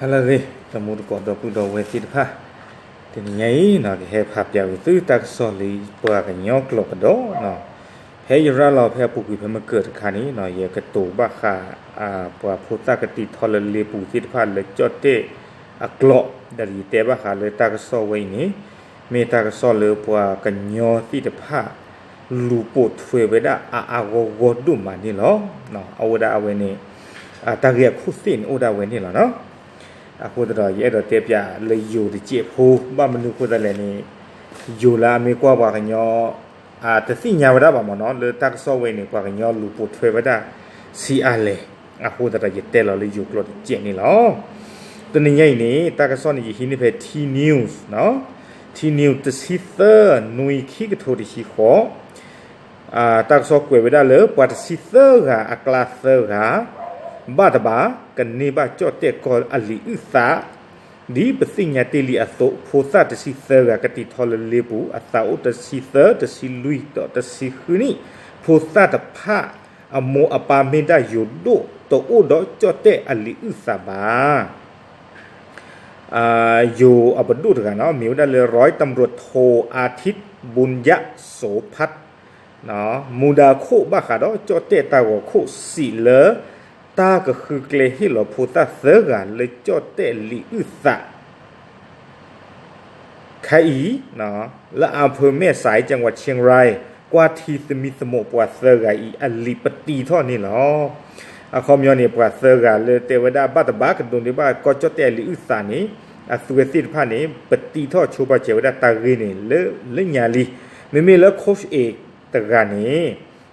ဟါလၢအဂ့ၤ တမူတကိးဒီပုၢ်ဒီဝဲၢ်သ့ၣ်တဖၣ်, တနံၤညါအံၤ ကဟဲဖးပၠးဝံၤသုတၢ်ကစီၣ်လၢပှၤကညီကျိာ်ကဒီး, ဖဲယရၤလီၤဖဲအပူၤကွံာ်ဖဲမုၢ်ကၢၢ်တခါန့ၣ် ယကတိၤဘၣ်ဃး ပှၤဖိသၣ်ကတံာ်ထီၣ်လၢလ့ပူၤသ့ၣ်တဖၣ်လၢကၠီၣ်တဲၣ်အကျိာ်, ဒီးယတဲဘၣ်ဃးလၢတၢ်ကစီၣ်ဝဲအံၤန့ၣ် မ့ၢ်တၢ်ကစီၣ်လၢပှၤကညီသ့ၣ်တဖၣ် လူၤပိာ်ထွဲဝဲဒၣ်အါအါဂီၢ်ဂီၢ်ဒိၣ်မးန့ၣ်လီၤ. အဝဲဒၣ်အဝဲန့ၣ် တၢ်ဂ့ၢ်အခိၣ်သ့ၣ်န့ၣ်အိၣ်ဒၣ်ဝဲန့ၣ်လီၤ. အဃိသတးဒီး ယအဲၣ်ဒိးတဲပၠးလၢယိၤတစဲးဖိ ဘၣ်မနုၤအဃိသတးလဲၣ်န့ၣ် ယိၤလၢအမ့ၢ်ကွၢ်ပှၤကညီ တသ့ၣ်ညါဝဲဒၣ်ဘၣ်မ့ၢ်နီၤ လၢတၢ်ကစီၣ်ဝဲန့ၣ် ပှၤကညီလူၤပိာ်ထွဲဝဲဒၣ်ဆံးအါလဲၣ်, အဃိသတးဒီးယတဲလီၤလၢယိၤကျိာ်တစဲးန့ၣ်လီၤ. တနံၤညါအံၤန့ၣ် တၢ်ကစီၣ်န့ၣ် ယဟံးန့ၢ်ဖဲ T News, T News တဆံသၢ နွံ ခံကထိတဆံဃိး, တၢ်ကစီၣ်ကွဲးဝဲဒၣ်လၢ ပှၤတဆံသၢဂၤအကျါသၢဂၤ ဘၣ်တဘၣ် ကန့ၢ်ဘၣ်ကၠီၣ်တဲၣ်ကီၢ်အလံာ်အုၣ်သး, ဒ်ပသ့ၣ်ညါတ့ၢ်လံအသိး ဖိသၣ်တဆံသၢဂၤကတံာ်ထီၣ်လၢလ့ပူၤ အသးအိၣ်တဆံသၢ တဆံလွံၢ်ဒီးတဆံဃုနံၣ်, ဖိသၣ်တဖၣ် အမိၢ်အပၢ်မ့ၢ်ဒၣ်ယိၤဒိၣ် တအိၣ်ဒီးကၠီၣ်တဲၣ်အလံာ်အုၣ်သးဘၣ်. ယိၤအပဒိၣ်တဂၤနီၤ မ့ၢ်ဝဲဒၣ်လၢ ร้อยตำรวจโทอาทิตย์ บุญยโสภัทร မူဒါခိၣ်ဘၣ်ဃးဒီးကၠီၣ်တဲၣ်တၢ်ဂီၤခိၣ်စံးလၢ တၢ်ကဃုကျဲဟ့ၣ်လီၤဖိသၣ်သၢဂၤလၢကၠီၣ်တဲၣ်လံာ်အုၣ်သး ခဲအံၤ လၢအဖၢမဲာ်စဲး ကၠၣ်ဝးဆ့ၣ်ရၢၣ် ကွၢ်ထံသမံသမိးပှၤသၢဂၤအံၤ အလံာ်ပတံထီၣ်န့ၣ်လီၤ. အခီပညီန့ၣ် ပှၤသၢဂၤလၢတဲဝဲဒၣ်ဘၣ်တဘၣ်ကဒိးန့ၢ်ဘၣ်ကီၢ်ကၠီၣ်တဲၣ်အလံာ်အုၣ်သးန့ၣ် အသုဝဲသ့ၣ်တဖၣ်န့ၣ် ပတံထီၣ်ဆိပာ်စၢၤဝဲဒၣ်တၢ်ဂ့ၢ်န့ၣ် လၢလၢညါလံ. မ့မ့ၢ်လၢ Coach Ake တဂၤန့ၣ်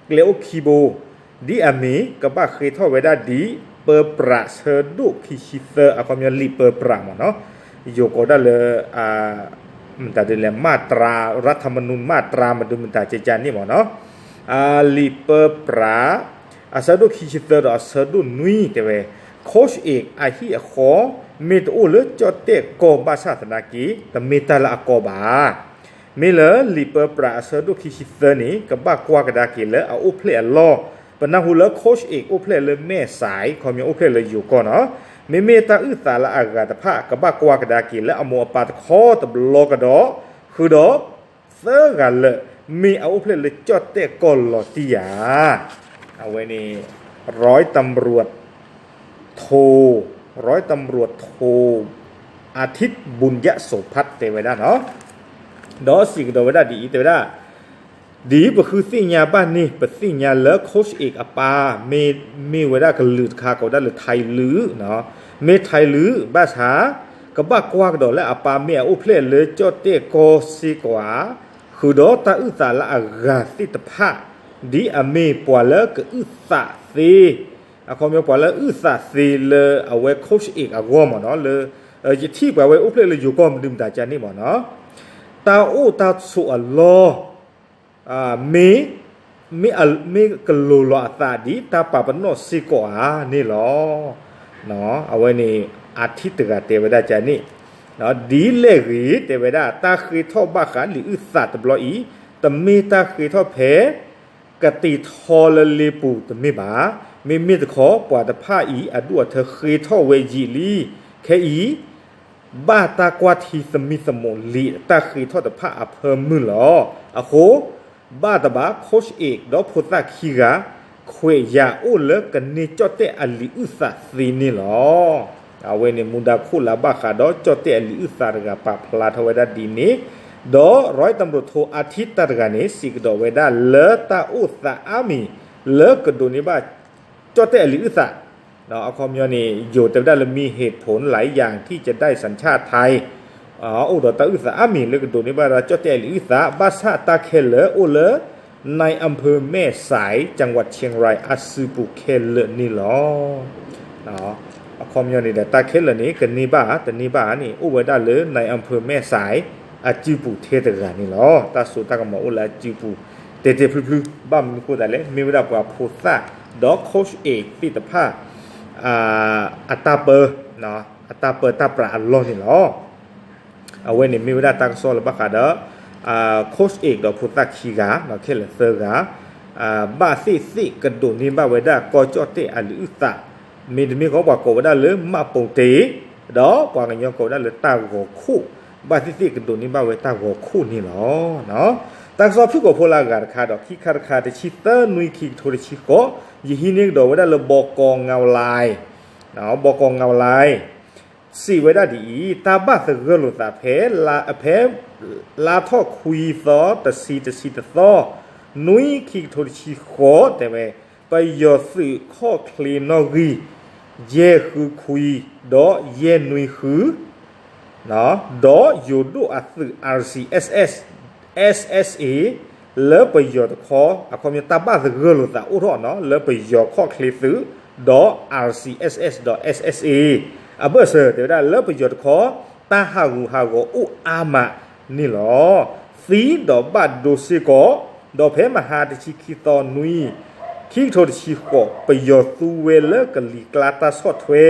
ကျဲအိၣ်ခံဘိ ဒ်အမ့ၢ်ကဘၣ်ဃ့ထီၣ်ဝဲဒၣ်ဒ် ပၢပြးဆၢဒိၣ်ခံဆံသၢ အခီပညီလံာ်ပၢပြးမ့ၢ်နီၤ, ယိၤကိးဒၣ်လၢ မတၤဒ်လဲၣ် မၢ်တြၤ ရၢထမနူၣ် မၢ်တြၤမဒုမတၤကကန့ၣ်မ့ၢ်နီၤ, လံာ်ပၢပြး အဆၢဒိၣ်ခံဆံသၢဒီးအဆၢဒိၣ်နွံတဲဝဲ Coach Ake အဟံၣ်အဃီ မ့ၢ်တအိၣ်လၢကၠီၣ်တဲၣ်ကီၢ်ဘၣ်ဆၣ်သနာ်က့ တမ့ၢ်တၢ်လၢအကီဘၣ်. မ့ၢ်လၢလံာ်ပၢပြးအဆၢဒိၣ်ခံဆံသၢန့ၣ် ကဘၣ်ကွၢ်ကဒါက့ၤလၢအအိၣ်ဖျဲၣ်အလီၢ်, ပနၢ်ဟူလၢ Coach Ake အိၣ်ဖျဲၣ်လၢမဲာ်စဲး ခီပညီအိၣ်ဖျဲၣ်လၢယိၤကီၢ်နီၤ, မ့မ့ၢ်တၢ်အုၣ်သးလၢအဂၤတဖၣ် ကဘၣ်ကွၢ်ကဒါက့ၤလၢအမိၢ်အပၢ်တခီတဘျီကဒီး, ဃုာ်ဒီး သၢဂၤလၢာ် မ့ၢ်အအိၣ်ဖျဲၣ်လၢကၠီၣ်တဲၣ်ကီၢ်လီၤတံၢ်ဧါ. အဝဲန့ၣ် ร้อยตำรวจโท ร้อยตำรวจโท อาทิตย์ บุญยโสภัทร တဲဝဲဒၣ်နီၤ, ဒီးစံးကဒီးဝဲဒၣ်ဒ်အံၤ တဲဝဲဒၣ် ဒ်ပဃုသ့ၣ်ညါဘၣ်န့ၣ် ပသ့ၣ်ညါလၢ Coach Ake အပၢ် မ့ၢ်မ့ၢ်ဝဲဒၣ်ကလုာ်တခါကိးဒၣ်လၢ ထံလုး မ့ၢ်ထံလုးဘၣ်ဆၣ် ကဘၣ်ကွၢ်ကဒီးလၢအပၢ်မ့ၢ်အအိၣ်ဖျဲၣ်လၢကၠီၣ်တဲၣ်ကီၢ်စ့ၢ်ကီးဧါ, ဃုာ်ဒီးတၢ်အုၣ်သးလၢအဂၤသ့ၣ်တဖၣ် ဒ်အမ့ၢ်ပှၤလၢကအုၣ်သးသ့, အခီပညီပှၤလၢအုၣ်သးသ့လၢအဝဲ Coach Ake အဂီၢ်မ့ၢ်နီၤ, လၢ ယထံၣ်ပှၤဝဲအိၣ်ဖျဲၣ်လၢယိၤကီၢ်မဒုမတၤကန့ၣ်မ့ၢ်နီၤ, တၢ်အိၣ်တၢ်ဆိးအလီၢ် မ့ၢ် မ့ၢ်ကလိၤလီၤအသးဒ်တၢ်ပာ်ပနီၣ်စ့ၢ်ကီးဧါန့ၣ်လီၤ. အဝဲန့ၣ် အထံၣ်တဂၤတဲဝဲဒၣ်ကန့ၣ်, ဒ်လဲၣ်ဂ့ၤတဲဝဲဒၣ် တၢ်ဃ့ထီၣ်ဘၣ်ဃးလံာ်အုၣ်သးတဘျီအံၤ တမ့ၢ်တၢ်ဃ့ထီၣ်ဖဲ ကတံၤထီလၢလ့ပူၤတမ့ၢ်ဘၣ်, မ့မ့ၢ်တခီ ပှၤတဖၣ်အံၤ အဒူၣ်အထၢဃ့ထီၣ်ဝဲယံာ်လံ, ခဲအံၤ ဘၣ်တၢ်ကွၢ်ထံသမံသမိးလံာ်တၢ်ဃ့ထီၣ်တဖၣ်အဖၢမုၢ်လီၤ. အဃိ ဘၣ်တဘၣ် Coach Ake ဒီးဖိသၣ်ခံဂၤ ခွဲးယာ်အိၣ်လၢကန့ၢ်ကၠီၣ်တဲၣ်အလံာ်အုၣ်သးသ့န့ၣ်လီၤ. အဝဲန့ၣ်မူဒါခိၣ်လၢဘၣ်ဃးဒီးကၠီၣ်တဲၣ်အလံာ်အုၣ်သးတဂၤပာ်ဖျါထီၣ်ဝဲဒၣ်ဒ်န့ၣ်, ဒီး ร้อยตำรวจโท อาทิตย์ တၢ်တဂၤန့ၣ် စံးကဒီးဝဲဒၣ်လၢတၢ်အိၣ်သးအါမံၤ လၢကဒိးန့ၢ်ဘၣ် ကၠီၣ်တဲၣ်အလံာ်အုၣ်သး, အခီပညီန့ၣ် ယိၤတဲဝဲဒၣ်လၢ มีเหตุผลหลายอย่างที่จะได้สัญชาติไทย အိၣ်ဒီးတၢ်အုၣ်သးအါမံၤလၢကဒိးန့ၢ်ဘၣ်ဒီးကၠီၣ်တဲၣ်အလံာ်အုၣ်သး, ဘၣ်ဆၣ်တၢ်ခဲလၢာ်အိၣ်လၢ ในอำเภอแม่สาย จังหวัดเชียงราย အစုပူၤခဲလၢာ်န့ၣ်လီၤ. အခီပညီန့ၣ်ဒီး တၢ်ခဲလၢာ်န့ၣ် ကန့ၢ်ဘၣ်တန့ၢ်ဘၣ်န့ၣ် အိၣ်ဝဲဒၣ်လၢ ในอำเภอแม่สาย အစုပူၤထဲတဂၤန့ၣ်လီၤ. တၢ်စိတၢ်ကမီၤအိၣ်လၢအစုပူၤ တဲာ်တဲာ်ဖျုဖျု ဘၣ်မနုၤဃိသတးလဲၣ် မ့ၢ်ဝဲဒၣ်ပှၤဖိသၣ် ဒီး Coach Ake သ့ၣ်တဖၣ် အတၢ်ပၢ အတၢ်ပၢတၢ်ပြးအလီၢ်န့ၣ်လီၤ. အဝဲန့ၣ်မ့ၢ်ဝဲဒၣ်တၢ်ကစီၣ်လၢဘၣ်ဃးဒီး Coach Ake ဒီးဖိသၣ်ခံဂၤ ခဲလၢာ်သၢဂၤ ဘၣ်သ့ၣ်သ့ၣ်ကဒိးန့ၢ်ဘၣ်ဝဲဒၣ်ကီၢ်ကၠီၣ်တဲၣ်အလံာ်အုၣ်သး, မ့တမ့ၢ်ဃီပှၤကိးဝဲဒၣ်လၢ မှတ်ပုံတင် ဒီးပှၤကညီကိးဝဲဒၣ်လၢတၢ်ဂီၤခိၣ်, ဘၣ်သ့ၣ်သ့ၣ်ကဒိးန့ၢ်ဘၣ်ဝဲတၢ်ဂီၤခိၣ်န့ၣ်လီၤ. တၢ်ကစီၣ်ဖုၣ်ကိာ်ဖိလၢအဂၤတခါဒီး ခံခါတခါ တဆံသၢနွံ ခံကထိတဆံဃိး, ယဟံးန့ၢ်ကဒီးဝဲဒၣ်လၢ ဘီကီ ငဝ်းလၢ်, ဘီကီ ငဝ်းလၢ် စံးဝဲဒၣ်ဒ်အံၤ, တၢ်ဘၣ်သဂၢၢ်လိာ်သးဖဲ ဖဲ လါထီၣ်ခွံသီ တဆံ တဆံတသီ နွံ ခံကထိတဆံဃိး တဲဝဲ, ပယီၤသုးခီၣ်ချ့နီၣ်ဂံၢ် ယဲၢ်ဃုခွံ ဒီးယဲၢ်နွံဃု ဒီးယိၤဒိၣ်အသုး RCSS SSA လၢပယီၤတခီ, အခီပညီတၢ်ဘၣ်သဂၢၢ်လိာ်သးအိၣ်ထီၣ်နီၤ လၢပယီၤခီၣ်ချ့သုး ဒီး RCSS ဒီး SSA အဘၢၣ်စၢၤ တဲဝဲဒၣ်လၢပယီၤတခီ တၢ်ဟးဂူာ်ဟးဂီၤအိၣ်အါမးန့ၣ်လီၤ. သံဒီးဘၣ်ဒိစ့ၢ်ကီး, ဒီးဖဲမဟါတဆံခံသီနွံ ခံကထိတဆံဃိး ပယီၤသူဝဲလၢကလံၤကျါတၢ်ဆီၣ်ထွဲ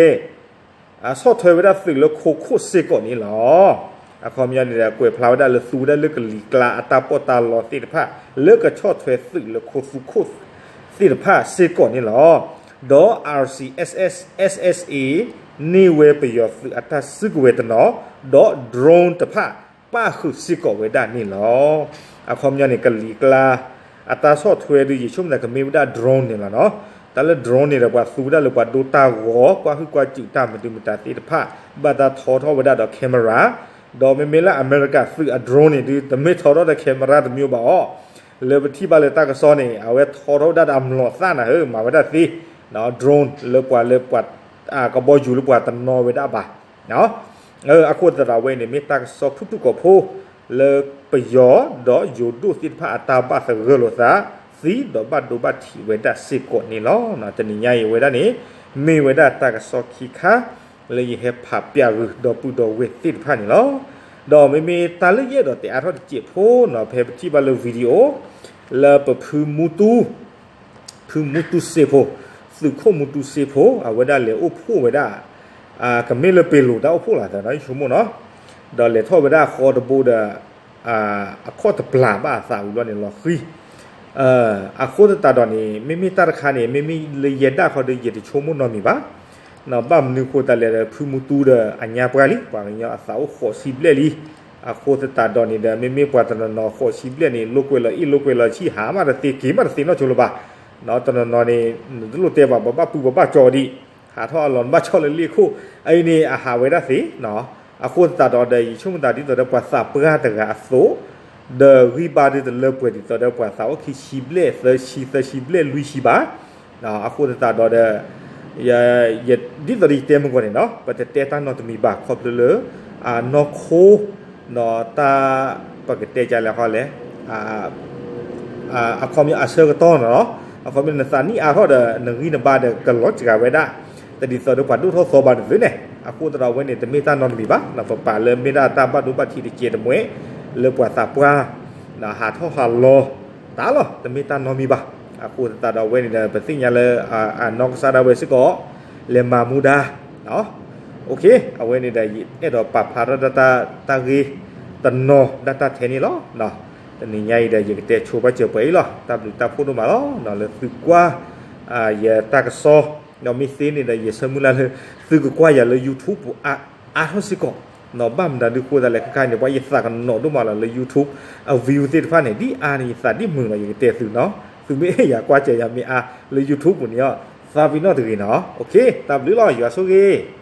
ဆီၣ်ထွဲဝဲဒၣ်သုးလၢခိခိၣ်စ့ၢ်ကီးန့ၣ်လီၤ. အခီပညီန့ၣ်ဒီး ကွဲးဖျါဝဲဒၣ်လၢသူဝဲဒၣ်လၢကလံၤကျါအတၢ်ပီးတၢ်လီသ့ၣ်တဖၣ် လၢကဆီၣ်ထွဲသုးလၢခိသူခိၣ်သ့ၣ်တဖၣ်စ့ၢ်ကီးန့ၣ်လီၤ. ဒီး RCSS SSA န့ၢ်ဝဲပယီၤသုးအတၢ်စုကဝဲၤတနီၤ, ဒီး drone တဖၣ် ပၣ်ဃုာ်စ့ၢ်ကီးဝဲဒၣ်န့ၣ်လီၤ. အခီပညီန့ၣ် ကလံၤကျါ အတၢ်ဆီၣ်ထွဲဒီး ယဆိကမိၣ်သးကမ့ၢ်ဝဲဒၣ် drone န့ၣ်လီၤနီၤ. တၢ်လၢ drone န့ၣ်ဒီး ပှၤသူဝဲဒၣ်လၢပှၤဒိတၢ်ဂီၤ ကွၢ်ဟုၣ်ကွၢ်စူၣ်တၢ်မနုၤမတၤသ့ၣ်တဖၣ် ဘၣ်တၢ်ထီထီၣ်ဝဲဒၣ်ဒီး camera, ဒီးမ့မ့ၢ်လၢအမဲရကၤသုးအ drone န့ၣ်ဒုး တမ့ၢ်ထီထီၣ်ဒီး camera တမံၤဘၣ်အီၤ, လၢပထံၣ်ဘၣ်လၢတၢ်ကစီၣ်န့ၣ် အဝဲထီထီၣ်ဝဲဒၣ်ဒီးအမျိာ်သၣ်နၤဧၢ မၤဝဲဒၣ်သ့, drone လၢပှၤလၢပှၤ ကဘီယူၤလၢပှၤတနီၤဝဲဒၣ်ဘၣ် အဃိသတးဒီးအဝဲန့ၣ် မ့ၢ်တၢ်ကစီၣ်ဖုၣ်ဖုၣ်ကိာ်ဖိ လၢပယီၤဒီးယိၤဒိၣ်သ့ၣ်တဖၣ်အတၢ်ဘၣ်သဂၢၢ်လိာ်သး, သံဒီးဘၣ်ဒိဘၣ်ထံးဝဲဒၣ်စ့ၢ်ကီးန့ၣ်လီၤ. တနံၤညါအံၤဝဲဒၣ်န့ၣ် မ့ၢ်ဝဲဒၣ်တၢ်ကစီၣ်ခံခါ လၢယဟဲဖးပျၢ်ဂုာ်ဒီပုၢ်ဒီဝဲၢ်သ့ၣ်တဖၣ်န့ၣ်လီၤ. ဒီးမ့မ့ၢ်တၢ်လၢယအဲၣ်ဒိးတဲအါထီၣ်တစဲးဖိနီၤ ဖဲပထံၣ်ဘၣ်လၢ video လၢပဖုမူတူ ဖုမူတူစ့ဖိ, သုးခိၣ်မူတူစ့ဖိ အဝဲဒၣ်လဲၤအိၣ်ဖှိၣ်ဝဲဒၣ်, ကမ့ၢ်လၢပ့ၤလိာ်တၢ်အိၣ်ဖှိၣ်လီၤသးဒီး ယဆိကမိၣ်နီၤ, ဒီးလဲၤထီၣ်ဝဲဒၣ်ဃီတဘိဒီး အခီၣ်တပျၢ်ဘၣ်အသးဝံၤဘျီန့ၣ်လီၤဃံ. အဃိသတးဒီးန့ၣ် မ့မ့ၢ်တၢ်တခါန့ၣ် မ့မ့ၢ်လၢယဲဒၣ်ဃီဒီး ယတဆိကမိၣ်နီတမံၤဘၣ်. ဘၣ်မနုၤဃိသတးလဲၣ်ဒီး ဖုမူတူဒီးအညါပှၢ်လံ ပှၤကညီအသးအိၣ်ဃိးဆံဘျဲၣ်လံ. အဃိသတးဒီးန့ၣ်ဒီး မ့မ့ၢ်ပှၤတနီၤနီၤဃိးဆံဘျဲၣ်န့ၣ် လိာ်ကွဲလီၤအ့ၣ်လိာ်ကွဲလီၤဆံး ဟးမးတသ့က့ၤမးတသ့နီတဆိလၢၤဘၣ်. တနီၤနီၤန့ၣ် နတလိၣ်တဲဘၣ် ပဘၣ်ပုၢ်ပဘၣ်ကၠီဒံး ဟးထီၣ်အလီၢ်နဘၣ်ဆီၣ်လၢလ့ၣ်ခိၣ် အအံၤန့ၣ် အဟးဝဲဒၣ်သ့. အဃိသတးဒီးဒီး ယဆိကမိၣ်သးဒ်သိးဒီးပှၤသးပှၢ်တဂၤအသိး ဒီးဂံၢ်ဘါဒ်တလၢပှဲၤဒ်သိးဒီးပှၤသးအိၣ်ခံဆံဘျဲၣ် သၢဆံ သၢဆံဘျဲၣ် လွံၢ်ဆံဘၣ်. အဃိသတးဒီးဒီး ဒ်သိးဒီးယတဲမုၢ်ဂီၤန့ၣ်နီၤ ပတတဲတၢ်နီတမံၤဘၣ် ခီဖျိလၢ အနီၢ်ခိ ဒီးတၢ် ပကတဲကလဲၣ်ဃီလဲၣ် အခီပညီအဆၢကတီၢ်နီၤ အခီပညီနသးနံၣ်အါထီၣ်ဒီး နဂံၢ်နဘါဒီးကလီၤစှၤဝဲဒၣ် တဒ်သိးဒီးပှၤဒိၣ်ထီၣ်သီဘၣ်တသ့န့ၣ်. အဃိသတးဒီးအဝဲန့ၣ် တမ့ၢ်တၢ်နီတမံၤဘၣ် ပပာ်လၢမ့ၢ်ဒၣ်တၢ်ဘၣ်ဒိဘၣ်ထံးတကဲးတမှဲ လၢပှၤသးပှၢ် ဟးထီၣ်ဟးလီၤ တၢ်လီၤ တမ့ၢ်တၢ်နီတမံၤဘၣ်. အဃိသတးဒီးအဝဲန့ၣ်ဒီး ပသ့ၣ်ညါလၢ အနီၢ်ကစၢ်ဒၣ်ဝဲစ့ၢ်ကီး လဲၤမၤမူဒါ အဝဲန့ၣ်ဒီး ယအဲၣ်ဒိးပာ်ဖျါထီၣ်ဒၣ်တၢ်ဂ့ၢ်တနီၤဒၣ်တၢ်ထဲန့ၣ်လီၤ. တနံၤညါအံၤဒီး ယကတဲဆိဘၣ်စၢၤပှဲၤအံၤလီၤ. တၢ်ဘျုးတၢ်ဖှိၣ်ဒိၣ်မးလီၤ လၢသုကွၢ် ယတၢ်ကစီၣ် ဒီးမ့ၢ်သ့န့ၣ်ဒီး ယဆၢမုၢ်လၢ်လၢ သုကကွၢ်ယၤလၢ YouTube ပူၤအါထီၣ်စ့ၢ်ကီး ဘၣ်မနုၤဒုးဃိသးလဲၣ် ခဲခါန့ၣ် ပှၤယသးကနီၤဒိၣ်မးလီၤလၢ YouTube အ view သ့ၣ်တဖၣ်န့ၣ် ဒ်အါန့ၣ် ယသးဒ်မုာ်လီၤ ယကတဲသုနီၤ. သုမ့ၢ်အဲၣ်ယၤကွၢ်စၢၤယၤမ့ၢ်အါလၢ YouTube ပူၤန့ၣ် သးပ့ၤနီၣ်တဂ့ၤနီၤ. တၢ်ဘျုးလီၤ ယွၤဆိၣ်ဂ့ၤ